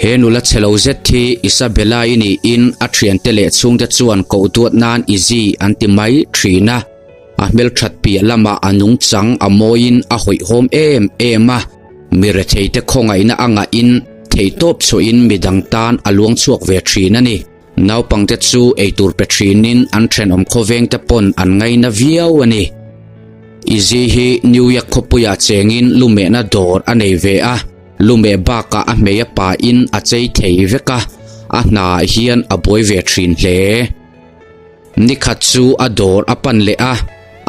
He nula chhe lo zet hi Isabella-i niin a thiante leh chhungte chuan koh duat nan Izzy an ti mai thin a. A hmelthat piah lamah a nungchang a mawiin a hawihhawm em em a, mi retheite khawngaihna a ngahin theihtawp chhuahin midang tan a luang chhuak ve thin a ni. Naupangte chu eitur pe thinin an thenawm khawvengte pawn an ngaina viau a ni. Izzy hi New York khawpuiah chengin lumehna dawr a nei ve a, lumeh bakah a hmei a pain a chei thei vek a, a hnaah hian a buai ve thin hle. Nikhat chu a dawr a pan leh a,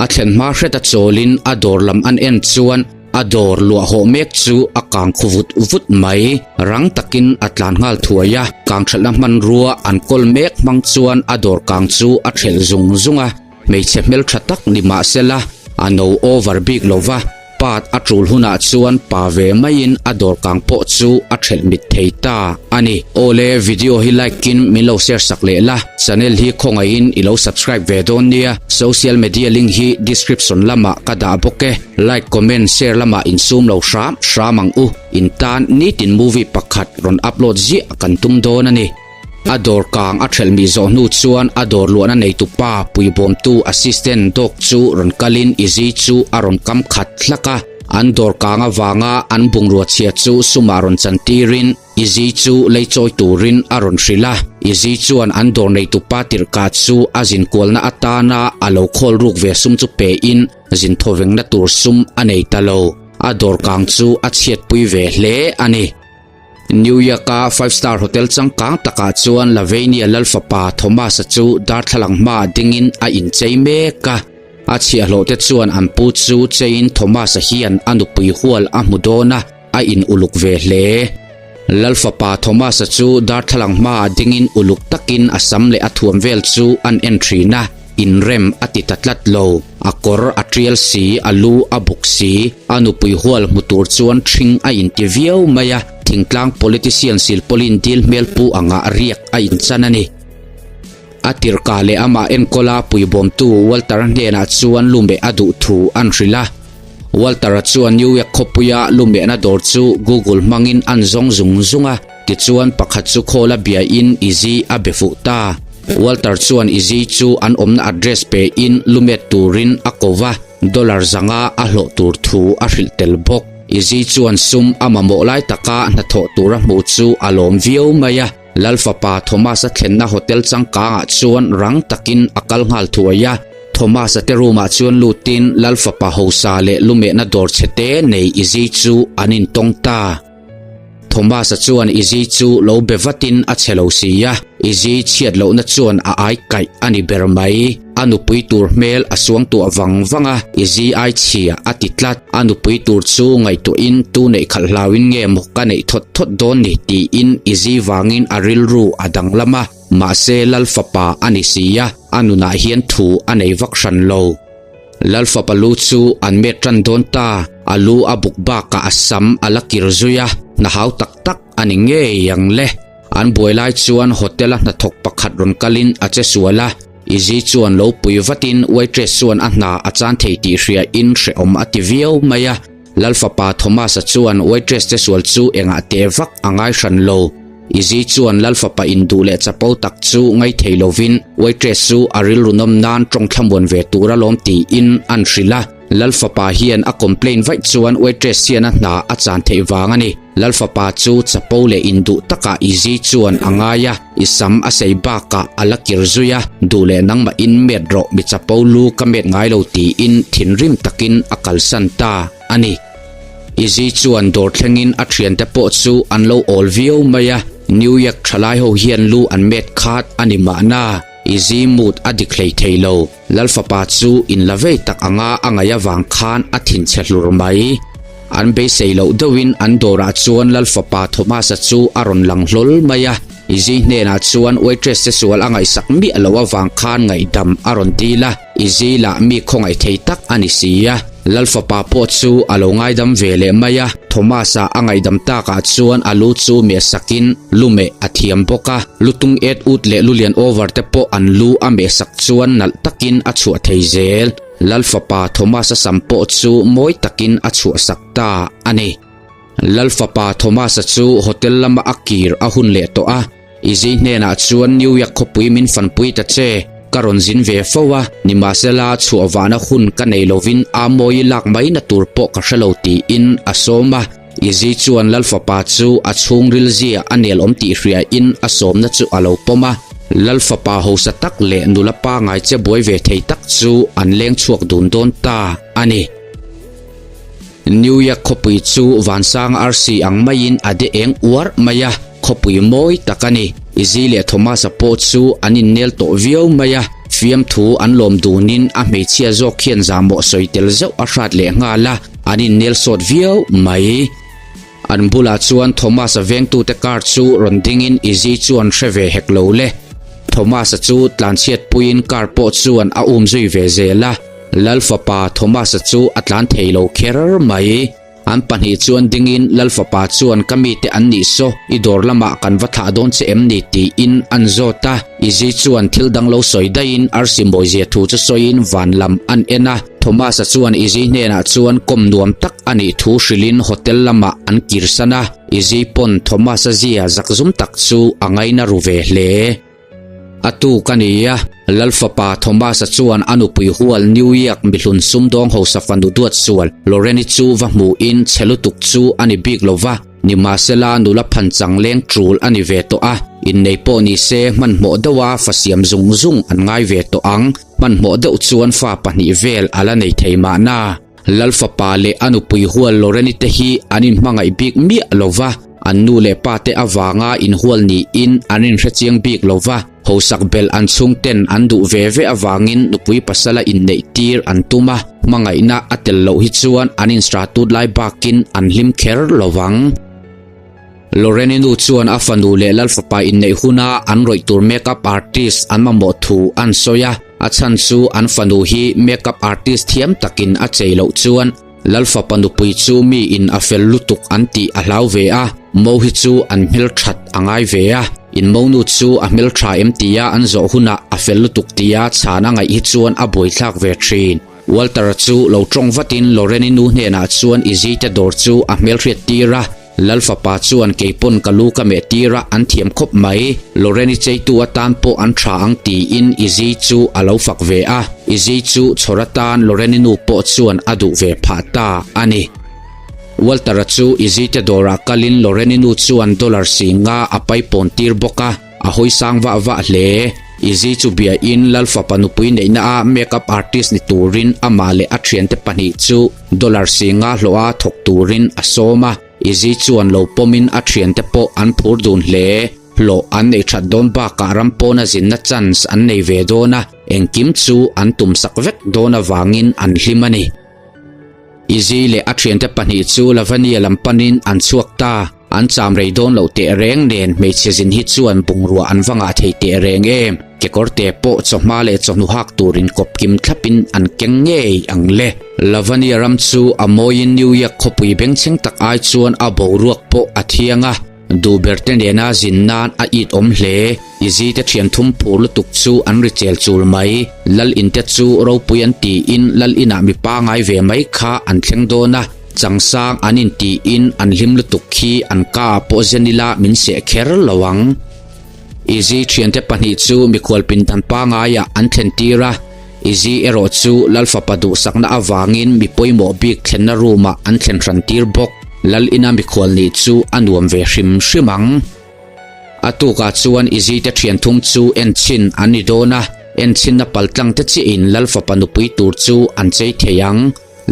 a thlen hma hret a chawlin a dawr lam an en chuan a dawr luah hawh mek chu a kang khu vut vut mai. Rang takin a tlan nghal thuai a, kang ṭhelhna hmanrua an kawl mek hmang chuan a dawr kang chu a ṭhelh zung zung a. Hmeichhe hmelṭha tak ni mah sela a no over bik lo va, Part a tul hunah chuan pa ve maiin a dawr kang pawh chu a thelh mit thei ta a ni. Awle video hi like in min lo share sak leh la, channel hi khawngaihin i lo subscribe ve dawn nia, social media link hi description lamah ka dah bawk e, like comment share lamah insum lo hram hram ang u, in tan nitin movie pakhat rawn upload ziah kan tum dawn a ni. A dawr kang a thelh mih zawh hnu chuan a dawr luahna neitu pa puibawmtu assistant dawk chu rawn kalin Izzy chu a rawn kam khat hlak a. An dawr kang avanga an bungrua chhia chu sumah rawn chantirin Izzy chu lei chawi turin a rawn hrilh a. Izzy chuan an dawr neitu pa tirhkah chu a zinkualna atana a lo khawl ruk ve sum chu pein zin thawvengna tur sum a nei ta lo. A dawr kang chu a chhiatpui ve hle a ni. New York-a five star hotel changkang takah chuan Lavenia lalfapa Thomas-a chu darthlalang hmaah dingin a inchei mek a. A chhiahhlawhte chuan an pu chu cheiin Thomas-a hian a nupui hual a hmu dawn a, a in uluk ve hle. Lalfapa Thomas-a chu darthlalang hmaah dingin uluk takin a sam leh a thuam vel chu an en thin a. Inrem a ti ta tlat lo. A kawr a tial si, a lu a buk si. A nupui hual hmu tur chuan ṭhing a inti viau mai a, thingtlang politician silpawlin dil hmel pu angah riak a inchan a ni. A tirhka leh amah enkawla puibawmtu Walter-a hnenah chuan lumeh a duh thu an hrilh a. Walter-a chuan New York khawpuia lumehna dawr chu Google hmangin an zawng zung zung a. Tichuan pakhat chu khawl a bia in Izzy a be fuh ta. Walter chuan Izzy chu an awmna address pe in lumet turin a ko va, dollar zanga a hlawh tur thu a hrilh tel bawk. Izzy chuan sum a mamawh lai taka hnathawh tur a hmuh chu a lawm viau mai a. Lal fapa Thomas-a thlenna hotel changkangah chuan rang takin a kal nghal thuai a. Thomas-a te room ah chuan lutin Lal fapa hausa leh lumehna dawr chhe te nei Izzy chu an intawng ta. Thomas-a chuan Izzy chu lo be vatin a che lo si a, Izzy chhiat lohna chuan a ai kaih a ni ber mai. A nupui tur hmel a suang tuah vang vang a, Izzy ai chhia a ti tlat. A nupui tur chu ngaihtuahin tu neih khalh hlauin nge maw ka neih thawt thawt dawn ni tiin Izzy vangin a rilru a danglam a, mahse Lal fapa a ni si a, a nunah hian thu a nei vak hran lo. Lalfapa lu chu an met tan dawn ta, a lu a buk bakah a sam a la kir zui a, hna hau tak tak a ni ngei ang le. An buai lai chuan hotel a hnathawk pakhat rawn kalin a che sual a, Izzy chuan lo pui vatin waitress chuan a hna a chan thei tih hria in hrehawm a ti viau mai a. Lalfapa Thomas-a chuan waitress che sual chu engah teh vak a ngai hran lo. Izzy chuan Lalfapa induh leh chapo tak chu ngaithei lovin waitress chu a rilru nawm nan tawng thlamuan ve tur alawm tiin an hrilh a. Lalfapa hian a complain vaih chuan waitress hian a hna a chan theih vang a ni. Lalfapa chu chapo leh induh takah Izzy chuan a ngai a, i sam a sei bakah a la kir zui a, duh leh nangmahin met rawh mi chapo lu ka met ngai lo tiin thinrim takin a kalsan ta a ni. Izzy chuan dawr thlengin a thiante pawh chu an lo awl viau mai a, New York thalai ho hian lu an met khat a ni mahna, Izzy mood a dik hlei thei lo. Lalfapa chu in la vei tak anga a ngaih avang khan a thinchhe hlur mai. An beisei loh deuhin an dawrah chuan Lalfapa Thomas-a chu a rawn lang hlawl mai a, Izzy hnenah chuan waitress te sual a ngaihsak miah loh avang khan ngaihdam a rawn dil a, Izzy lah mi khawngaih thei tak a ni si a. Lalfapa pawh chu a lo ngaidam ve leh mai a, Thomas-a a ngaihdam takah chuan a lu chu meh sakin lu meh a thiam bawk a, lutung et ut leh lulian over te pawh an lu a meh sak chuan nalh takin a chhuah thei zel. Lalfapa Thomas-a sam pawh chu mawi takin a chhuah sak ta a ni. Lalfapa Thomas-a chu hotel lama a kir a hun leh tawh a. Izzy hnenah chuan New York khawpui min fanpui ta che, ka rawn zin ve fo a, nimahsela chhuah vahna hun ka nei lovin a mawi lak maina tur pawh ka hre lo tiin a sawm a. Izzy chuan Lalfapa chu a chhungril zia a nel awm tih hriain a sawmna chu a lo pawm a. Lalfapa hausa tak leh nula pangai che buai ve thei tak chu an leng chhuak dun dawn ta a ni. New York khawpui chu vansang arsi ang maiin a de eng uar mai a, khawpui mawi tak a ni. Izzy leh Thomas-a pawh chu an innel tawh viau mai a, fiamthu an lawm dunin a hmeichhia zawk hian zahmawh sawi tel zeuh a hrat leh nghal a, an innel sawt viau mai. An bulah chuan Thomas-a vengtute car chu rawn dingin Izzy chuan hre ve hek lo le. Thomas-a chu tlanchhiatpuiin car pawh chuan a umzui ve zel a. Lal fapa Thomas-a chu a tlan thei lo kher mai. An pahnih chuan dingin Lal fapa chuan ka mite an nih saw, i dawr lamah kan va thlah dawn che em ni tiin an zawt a. Izzy chuan thil dang lo sawi daihin arsi mawizia thu chu sawiin van lam an en a. Thomas-a chuan Izzy hnenah chuan kawm nuam tak a nih thu hrilhin hotel lamah an kirsan a. Izzy pawn Thomas-a zia zakzum tak chu a ngaina ru ve hle. A tuk a ni a, Lalfapa Thomas-a chuan a nupui hual New York mihlun sumdawng hausa fanu duatsual Lorraine-i chu va hmuhin chhe lutuk chu a ni bik lo va, nimahsela nula phan chang leng tul a ni ve tawh a, innei pawh ni se hmanhmawh deuha fa siam zung zung an ngai ve tawh ang, hmanhmawh deuh chuan fa pahnih vel a la nei thei mahna. Lalfapa leh a nupui hual Lorraine-i te hi an inhmangaih bik miah lo va, An nu leh pa te avanga inhual niin an inhrechiang bik lo va, hausak belh an chhungten an duh ve ve avangin nupui pasala inneih tir an tum a, hmangaihna a tel loh hi chuan an instratut lai bakin an hlim kher lo vang. Lorraine-i nu chuan a fanu leh Lalfapa inneih huna an rawih tur make-up artist an mamawh thu an sawi a, a chhan chu an fanu hi make-up artist thiam takin a chei loh chuan Lalfapa nupui chu mi in a fel lutuk an tih a hlau ve a, mo hi chu an hmelthat a ngai ve a, in monu chu a hmeltha em tia an zawh hunah a fel lutuk tia chhan a ngaih hi chuan a buaithlak ve thin. Walter-a chu lo tawng vatin Lorraine-i nu hnenah chuan Izzy te dawr chu a hmelhriat tir a, Lalfapa chuan keipawn ka lu ka meh tir a, an thiam khawp mai. Lorraine-i cheitu atan pawh an tha ang tiin Izzy chu a lo fak ve a. Izzy chu chhawr atan Lorraine-i nu pawh chuan a duh ve phah ta a ni. Walter-a chu Izzy te dawrah kalin Lorraine-i nu chuan dollar singa a paipawn tir bawk a. A hawi sang vah vah hle. Izzy chu biain Lalfapa nupui neihna a make-up artist ni turin amah leh a thiante pahnih chu dollar singa hlawha thawk turin a sawm a. Izzy chuan lo pawmin a thiante pawh an phur dun hle. Hlawh an neih that dawn bakah ram pawna zinna chance an nei ve dawn a, engkim chu an tumsak vek dawn avangin an hlim a ni. Izzy leh a thiante pahnih chu Lavania lam panin an chhuak ta. An cham rei dawn loh teh reng nen hmeichhe zin hi chuan bungrua an va ngah thei teh reng em? Kekawrte pawh chawhma leh chawhnu hak turin kawp kim thlapin an keng ngei ang le. Lavania ram chu a mawiin New York khawpui bengchheng tak ai chuan a boruak pawh a thiang a, duhberte nena zin nan a it awm hle. Izzy te thian thum phur lutuk chu an ri chel chul mai. Lal inte chu ropui an tiin lal inah mi pangai ve mai kha an thleng dawn a. Changsang an intiin an hlim lutuk khi an ka ah pawh zen ila min seh kher lo ang. Izzy thiante pahnih chu mikhual pindan pangaiah an thlen tir a, Izzy erawh chu Lalfapa duhsakna avangin mi pawimawh bik thlenna room ah an thlen hran tir bawk. Lal ina mikhual nih chu a nuam ve hrim hrim ang. A tukah chuan Izzy te thian thum chu en chhin an ni dawn a, en chhinna paltlang te chiahin Lalfapa nupui tur chu an chei thei ang.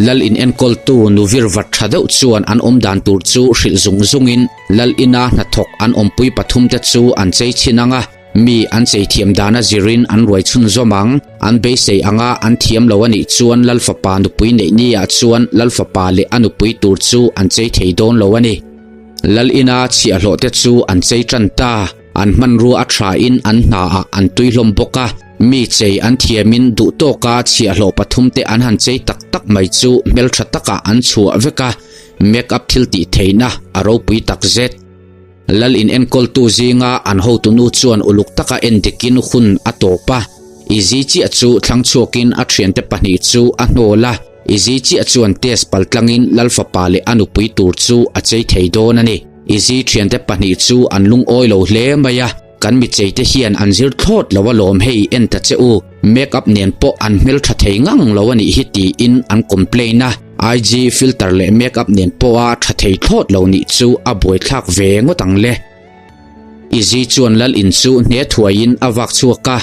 Lal in enkawltu nu vir vat tha deuh chuan an awm dan tur chu hrilh zung zungin Lal ina hnathawk an awmpui pathumte chu an chei chhin ang a, mi an chei thiam dana zirin an ruai chhunzawm ang. An beisei anga an thiam lo a nih chuan Lal fapa nupui neih niah chuan Lal fapa leh a nupui tur chu an chei thei dawn lo a ni. Lal ina chhiahhlawhte chu an chei tan ta. An hmanrua a thain an hnaah an tui hlawm bawk a, mi chei an thiamin duh tawka chhiahhlawh pathumte an han chei tak tak mai chu hmeltha takah an chhuah vek a, make up thil tih theihna a ropui tak zet. Lal in enkawltu zinga an hotunu chuan uluk taka en dikin hun a tawp a, Izzy chiah chu thlang chhuakin a thiante pahnih chu a hnawl a. Izzy chiah chuan test paltlangin Lal fapa leh a nupui tur chu a chei thei dawn a ni. Izzy thiante pahnih chu an lungawi lo hle mai a, Kan michei te hian an zir thlawt lo alawm hei en ta che u, make up nen pawh an hmeltha thei ngang lo a nih hi tiin an complain a, IG filter leh make up nen pawha tha thei thlawt lo nih chu a buaithlak ve ngawt ang le. Izzy chuan Lal in chu hne thuaiin a vak chhuak a,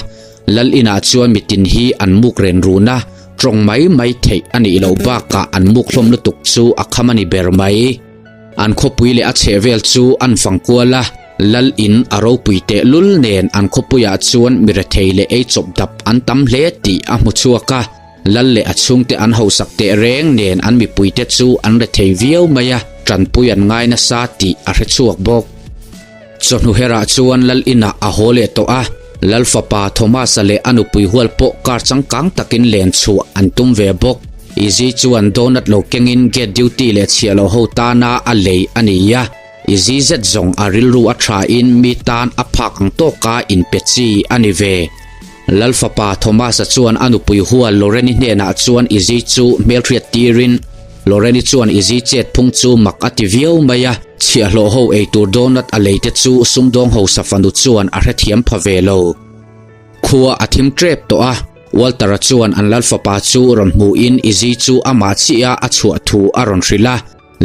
Lal inah chuan mitin hi an muk ren run a, tawng mai mai theih a nih loh bakah an muk hlawm lutuk chu a kham a ni ber mai. An khawpui leh a chhehvel chu an fang kual a, Lal in a ropui teh lul nen an khawpuiah chuan mi rethei leh ei chawp dap an tam hle tih a hmu chhuak a, Lal leh a chhungte an hausak teh reng nen an mipuite chu an rethei viau mai a, tanpui an ngai nasa tih a hre chhuak bawk. Chawhnu herah chuan Lal inah a haw leh tawh a, Lal fapa Thomas-a leh a nupui hual pawh car changkang takin len chhuah an tum ve bawk. Izzy chuan donut lo kengin gate duty leh chhiah loh ho tana a lei a ni a, Izzy zet zawng a rilru a thain mi tan a phak ang tawka inpe chi a ni ve. Lal fapa Thomas-a chuan a nupui hual Lorraine-i hnenah chuan Izzy chu hmelhriat tirin Lorraine-i chuan Izzy chet phung chu mak a ti viau mai a, chhiahhlawh ho eitur donut a lei te chu sumdawng hausa fanu chuan a hrethiam pha ve lo. Khua a thim tep tawh a, Walter-a chuan an lal fapa chu rawn hmuhin Izzy chu amah chiah a chhuah thu a rawn hrilh a.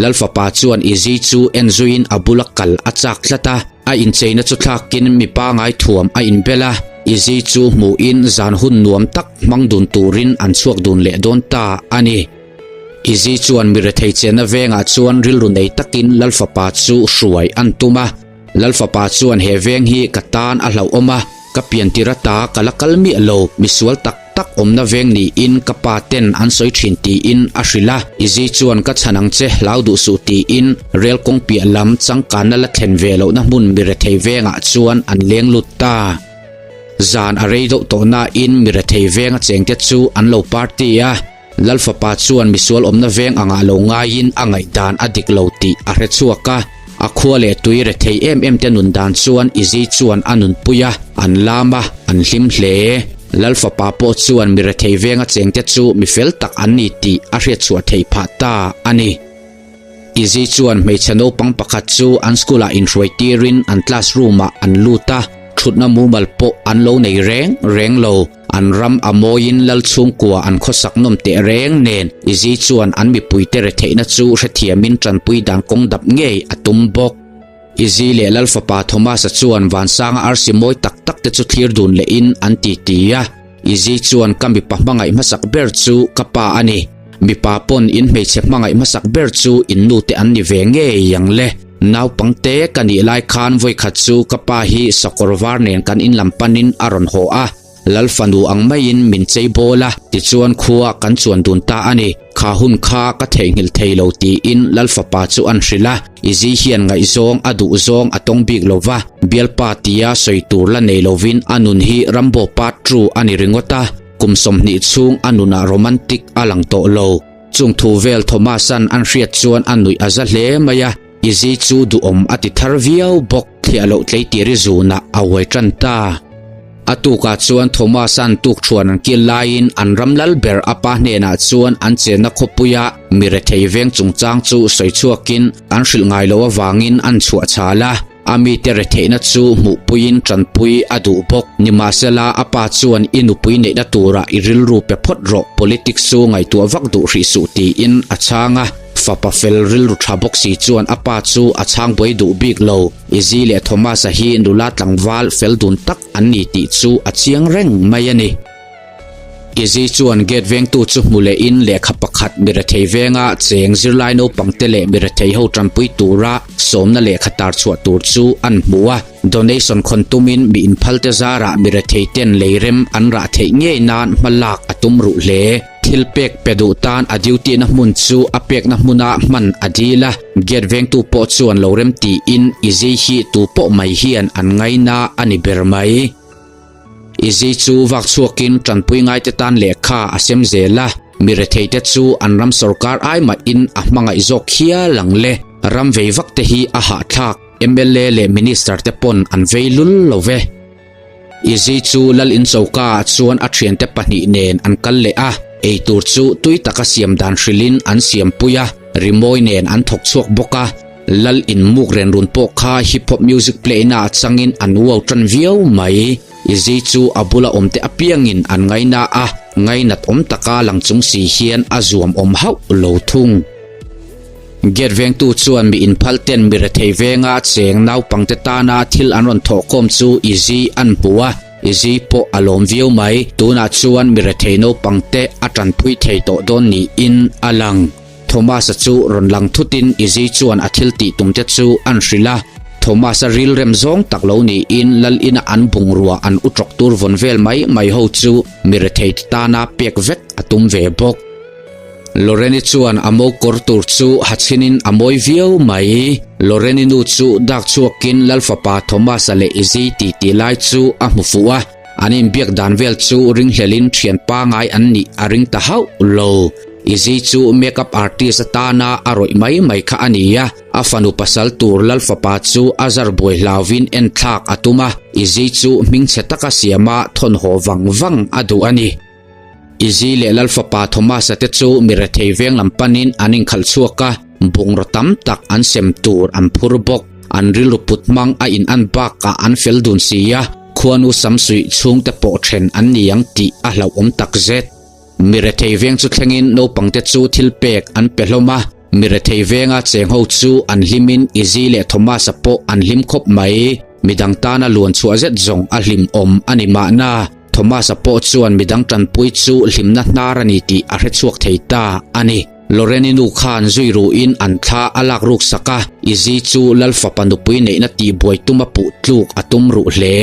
Lal fapa chuan Izzy chu en zuiin a bula kal a chak tlat a, a incheina chu thlakin mi pangai thuam a inbel a, Izzy chu hmuhin zan hun nuam tak hmang dun turin an chhuak dun leh dawn ta a ni. Izzy chuan mi rethei chenna vengah chuan rilru nei takin Lal fapa chu hruai an tum a, Lal fapa chuan he veng hi ka tan a hlauhawm a, ka piantir ata ka la kal miah lo, misual tak tak awmna veng niin ka pa ten an sawi thin tiin a hrilh a, Izzy chuan ka chhan ang che hlau duh suh tiin rel kawng piah lam changkanna la thlen ve lohna hmun mi rethei vengah chuan an leng lut ta. Zan a rei deuh tawh nain mi rethei venga chengte chu an lo party a, Lal fapa chuan misual awmna veng angah lo ngaiin a ngaihdan a dik lo tih a hre chhuak a. A khua leh tui rethei em em te nun dan chuan Izzy chuan a nunpui a, an lam a, an hlim hle. Lal fapa pawh chuan mi rethei venga chengte chu mi fel tak an ni tih a hriatchhuah theih phah ta a ni. Izzy chuan hmeichhe naupang pakhat chu an school ah inhruai tirin an class room ah an lut a, thutna mumal pawh an lo nei reng reng lo. An ram a mawiin lal chhungkua an khawsak nawm teh reng nen Izzy chuan an mipuite retheihna chu hrethiamin tanpui dan kawng dap ngei a tum bawk. Izzy leh lal fapa Thomas-a chuan vansanga arsi mawi tak tak te chu thlir dun lehin an titi a. Izzy chuan ka mipa hmangaih hmasak ber chu ka pa a ni. Mipa pawn in hmeichhe hmangaih hmasak ber chu in nu te an ni ve ngei ang le. Naupangte ka nih lai khan vawikhat chu ka pa hi sakawr var nen kan in lam panin a rawn haw a. Lal fanu ang maiin min chei bawl a, tichuan khua kan chuan dun ta a ni. Kha hun kha ka theihnghilh thei lo tiin Lal fapa chu an hrilh a, Izzy hian ngaihzawng a duh zawng a tawng bik lo va, bialpa tia sawi tur la nei lovin a nun hi Rambo part two a ni ringawt a, kum 20 chhung a nunah romantic a lang tawh lo. Chung thu vel Thomas-a'n an hriat chuan a nuih a za hle mai a, Izzy chu duhawm a ti thar viau bawk, thliah loh tleitiri zunah a uai tan ta. A tukah chuan Thomas-a'n tukṭhuan an kil laiin an ram lal ber a pa hnenah chuan an chenna khawpuia mi rethei veng chungchang chu sawi chhuakin an hrilh ngai loh avangin an chhuah chhal a, a mite retheihna chu hmuhpuiin ṭanpui a duh bawk. Nimahsela, a pa chuan i nupui neihna turah i rilru pe phawt rawh, politics chu ngaihtuah vak duh hrih suh tiin a chhang a. Fapa fel rilru ṭha bawk si chuan a pa chu a chhang buai duh bik lo. Izzy leh Thomas-a hi nula tlangval fel dun tak an ni tih chu a chiang reng mai a ni. Izzy chuan gate vengtu chu hmu lehin lehkha pakhat mi rethei venga cheng zirlai naupangte leh mi rethei ho tanpui tura sawmna lehkha tar chhuah tur chu an hmu a. Donation khawn tumin mi inphalte zarah mi rethei ten lei rem an rah theih ngei nan hma lak a tum ruh hle. Thil pek pe duh tan a duty na hmun chu a pekna hmuna hman a dil a, gate vengtu pawh chuan lo rem tiin Izzy hi tu pawh mai hian an ngaina a ni ber mai. Izzy chu vak chhuakin tanpui ngaite tan lehkha a sem zel a, mi retheite chu an ram sawrkar ai mahin a hmangaih zawk hial ang le. Ram vei vak te hi a hahthlak, mla leh minister te pawn an vei lul lo ve. Izzy chu Lal in choka ah chuan a thiante pahnih nen an kal leh a. Eitur chu tui taka siam dan hrilhin an siampui a, rimawi nen an thawk chhuak bawk a. Lal in muk ren run pawh kha hip hop music play na changin an wow tan viau mai. Izzy chu a bula awmte apiangin an ngaina a, ngainat awm taka lang chung si hian a zuam awm hauh lo thung. Gate vengtu chuan mi inphal ten mi rethei venga cheng naupangte tana thil an rawn thawhkhawm chu Izzy an hmu a, Izzy pawh a lawm viau mai. Tunah chuan mi rethei naupangte a tanpui thei tawh dawn niin a lang. Thomas-a chu rawn lang thutin Izzy chuan a thil tih tumte chu an hrilh a. Thomas-a rilrem zawng tak lo niin Lal ina an bungrua an u tawk tur vawn vel mai mai ho chu mi rethei te tana pek vek a tum ve bawk. Lorraine-i chuan a mo kawr tur chu ha chhinin a mawi viau mai. Lorraine-i nu chu dak chhuakin Lal fapa Thomas-a leh Izzy titi lai chu a hmu fuh a. An inbiak dan vel chu ringhlelin thian pangai an nih a ring ta hauh lo. Izzy chu makeup artist atana a rawih mai mai kha a ni a, a fanu pasal tur Lal fapa chu a zar buai hlauvin enthlak a tum a, Izzy chu hmingchhe taka siama thawn haw vang vang a duh a ni. Izzy leh Lal fapa Thomas-a te chu mi rethei veng lam panin an inkhalh chhuak a, bungraw tam tak an sem tur an phur bawk. An rilru put hmang a in an bakah an fel dun si a, khuanu samsuih chhungte pawh then an ni ang tih a hlauhawm tak zet. Mi rethei veng chu thlengin naupangte chu thil pek an pe hlawm a, mi rethei venga cheng ho chu an hlimin Izzy leh Thomas-a pawh an hlim khawp mai. Midang tana luan chhuah zet zawng a hlimawm a ni mahna. Thomas-a pawh chuan midang tanpui chu hlimna hnar a ni tih a hre chhuak thei ta a ni. Lorraine-i nu khan zui ruhin an thla a lak ruk sak a, Izzy chu Lal fapa nupui neihna tihbuai tuma puh tluk a tum ruh hle.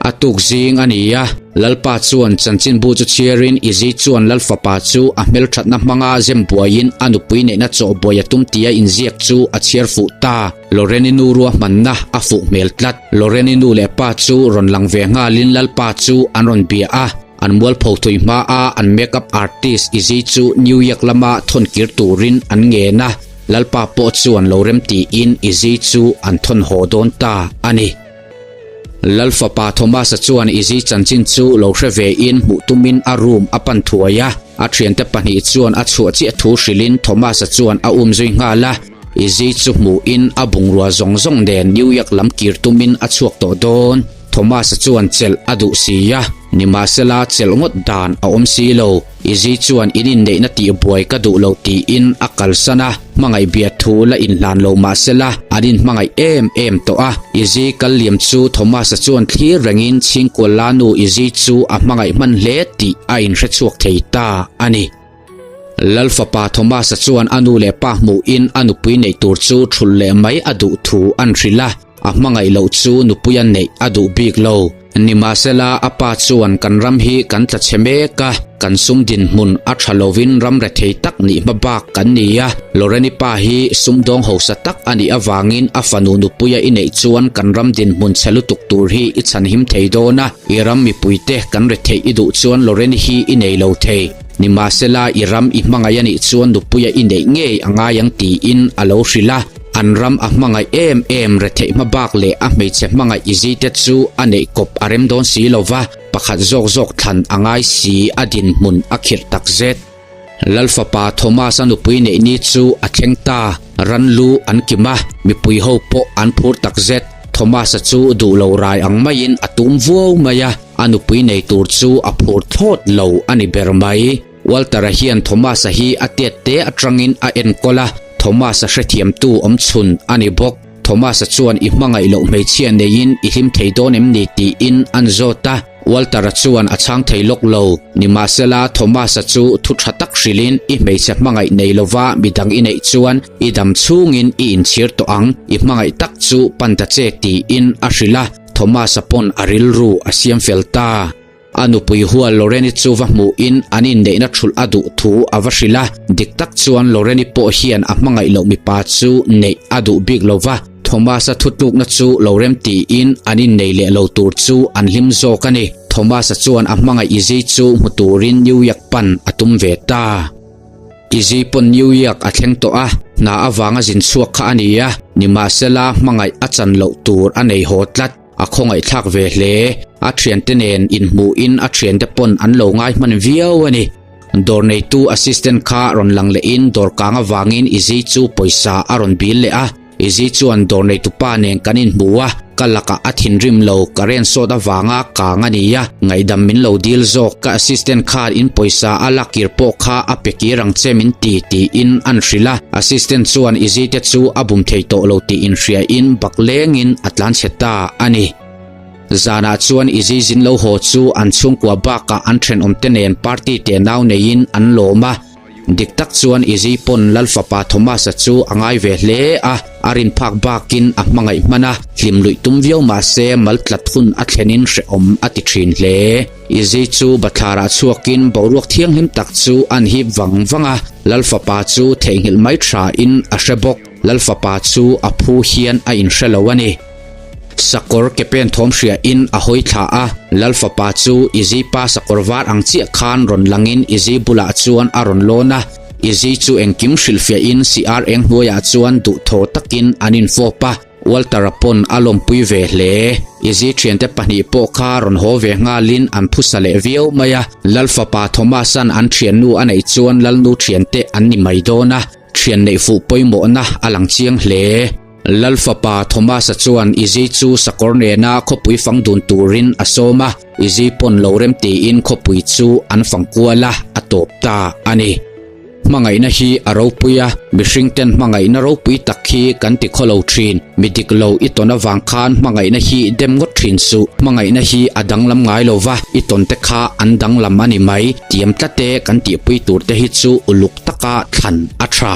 A tuk zing a ni a, Lalpa chuan chanchinbu chu chhiarin Izzy chuan Lal fapa chu a hmelthatna hmanga zem buaiin a nupui neihna chawhbuai a tum tia inziak chu a chhiar fuh ta. Lorraine-i nu ruahmanna a fuh hmel tlat. Lorraine-i nu leh pa chu rawn lang ve nghalin Lalpa chu an rawn bia a, an mualpho thui hmaa an make-up artist Izzy chu New York lama thawn kir turin an ngen a, Lalpa pawh chuan lo rem tiin Izzy chu an thawn haw dawn ta a ni. Lal fapa Thomas-a chuan Izzy chanchin chu lo hre vein hmuh tumin a room a pan thuai a, a thiante pahnih chuan a chhuah chiah thu hrilhin Thomas-a chuan a umzui nghal a. Izzy chu hmuhin a bungrua zawng zawng nen New York lam kir tumin a chhuak tawh dawn. Thomas-a chuan chelh a duh si a, nimahsela chelh ngawt dan a awm si lo. Izzy chuan in inneihna tihbuai ka duh lo tiin a kalsan a, hmangaih bia thu la inhlan lo mahsela an inhmangaih em em tawh a. Izzy kal liam chu Thomas-a chuan thlir rengin chhingkual la nu Izzy chu a hmangaih hman hle tih a inhrechhuak thei ta a ni. Lal fapa Thomas-a chuan a nu leh pa hmuhin a nupui neih tur chu thulh leh mai a duh thu an hrilh a, a hmangaih loh chu nupuia neih a duh bik lo. Nimahsela, a pa chuan kan ram hi kan tla chhe mek a, kan sum dinhmun a tha lovin ram rethei tak nih hma bak kan ni a, Lorraine-i pa hi sumdawng hausa tak a nih avangin a fanu nupuia i neih chuan kan ram dinhmun chhe lutuk tur hi i chhanhim thei dawn a, i ram mipuite kan retheih i duh chuan Lorraine-i hi i nei lo thei. Nimahsela i ram i hmangaih a nih chuan nupuia i neih ngei a ngai ang tiin a lo hrilh a. An ram a hmangaih em em retheih hma bak leh a hmeichhe hmangaih i zite chu a neih kawp a rem dawn si lo va, pakhat zawk zawk thlan a ngai si a dinhmun a khirh tak zet. Lal fapa Thomas-a nupui neih ni chu a thleng ta, ran lu an kim a, mipui ho pawh an phur tak zet. Thomas-a chu duh lo rai ang maiin a tum vuau mai a. A nupui nei tur chu a phur thlawt lo a ni ber mai. Walter-a hian Thomas-a hi a tet te atangin a enkawl a, Thomas-a hrethiamtu awmchhun a ni bawk. Thomas-a chuan i hmangaih loh hmeichhia neiin i hlim thei dawn em ni tiin an zawt a, Walter-a chuan a chhang thei lawk lo. Nimahsela, Thomas-a chu thu tha tak hrilhin i hmeichhe hmangaih nei lova midang i neih chuan i dam chhungin i inchhir tawh ang, i hmangaih tak chu pan ta che tiin a hrilh a. Thomas-a pawn a rilru a siam fel ta. A nupui hual Lorraine-i chu va hmuhin an inneihna thulh a duh thu a va hrilh a, dik tak chuan Lorraine-i pawh hian a hmangaih loh mipa chu neih a duh bik lo va, Thomas-a thutlukna chu lo rem tiin an innei leh lo tur chu an hlim zawk a ni. Thomas-a chuan a hmangaih Izzy chu hmu turin New York pan a tum ve ta. Izzy pawn New York a thleng tawh a, hna avanga zin chhuak kha a ni a, nimahsela hmangaih a chan loh tur a nei haw tlat, a khawngaihthlak ve hle. A thiante nen inhmuhin a thiante pawn an lo ngai hman viau a ni. Dawr neitu assistant kha rawn lang lehin dawr kang avangin Izzy chu pawisa a rawn bil leh a. Izzy chuan dawr neitupa nen kan inhmu a, ka lakah a thinrim lo, ka ren sawt avanga kang a ni a, ngaihdam min lo dil zawk, ka assistant khan in pawisa a lak kir pawh kha a pe kir ang che min ti tiin an hrilh a, assistant chuan Izzy te chu a bum thei tawh lo tih inhriain bak lengin a tlanchhe ta a ni. Zanah chuan Izzy zin lo haw chu an chhungkua bakah an thenawmte nen party tenau neiin an lawm a, Dik tak chuan Izzy pawn Lal fapa Thomas-a chu a ngai ve hle a, a rin phak bakin a hmangaih hman a, hlim luih tum viau mah se mal tlat hun a thlenin hrehawm a ti thin hle. Izzy chu bathlarah chhuakin boruak thianghlim tak chu an hip vang vang a, Lal fapa chu theihnghilh mai thain a hre bawk. Lal fapa chu a phu hian a inhre lo a ni. Sakawr ke pen thawm hria in a hawi thla a, Lal fapa chu Izzy pa sakawr var ang chiah khan rawn lang in Izzy bulah chuan a rawn lawn a, Izzy chu engkim hrilhfiah in CR eng hnuaiah chuan duhthaw takin an in fawp a, Walter-a pawn a lawmpui ve hle. Izzy thiante pahnih pawh kha rawn haw ve nghal in an phusa leh viau mai a, Lal fapa Thomas-a'n an thiannu a neih chuan Lalnu thiante an ni mai dawn a, thian neih fuh pawimawhna a lang chiang hle. Lal fapa Thomas-a chuan Izzy chu sakawr nena khawpui fang dun turin a sawm a, Izzy pawn lo rem tiin khawpui chu an fang kual a, a tawp ta a ni. Hmangaihna hi a ropui a, mihring ten hmangaihna ropui tak hi kan ti khaw lo thin. Mi dik lo i tawn avang khan hmangaihna hi dem ngawt thin suh. Hmangaihna hi a danglam ngai lo va, i tawn te kha an danglam a ni mai. Tiam tlat e kan tihpui tur te hi chu uluk taka thlan a tha.